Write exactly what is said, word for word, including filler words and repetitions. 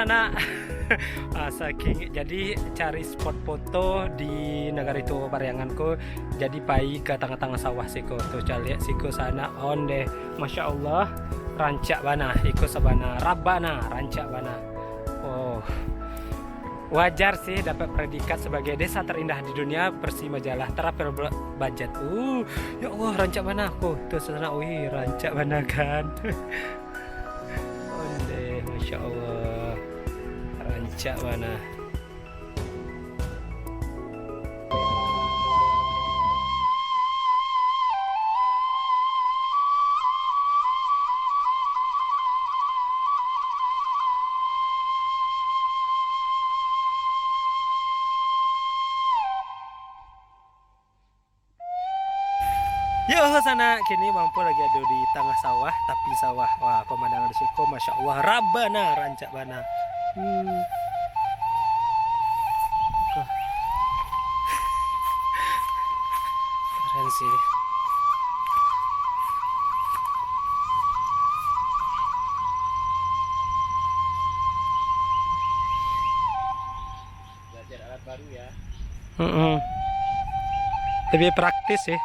Anak. Ah, saking, jadi cari spot foto di Nagari Tuo Pariangan ko, jadi pai ka tangah-tangah sawah siko. Tu caliak siko sanak, ondeh. Masya Allah, rancak bana iko sabana, rabana, rancak bana. Oh. Wajar sih dapat predikat sebagai desa terindah di dunia versi majalah Travel Budget. Uh, ya Allah, rancak bana ko. Tu sanak, wih, rancak bana kan. Ondeh, Masya Allah. Rancak bana. Yo, sanak, kini Bang Pul lagi ado di tangah sawah, tapi sawah. Wah, pamandangan di siko, Masya Allah, rabana, rancak bana. Hmm. Keren sih. Belajar alat baru ya. Mm-mm. Lebih praktis sih.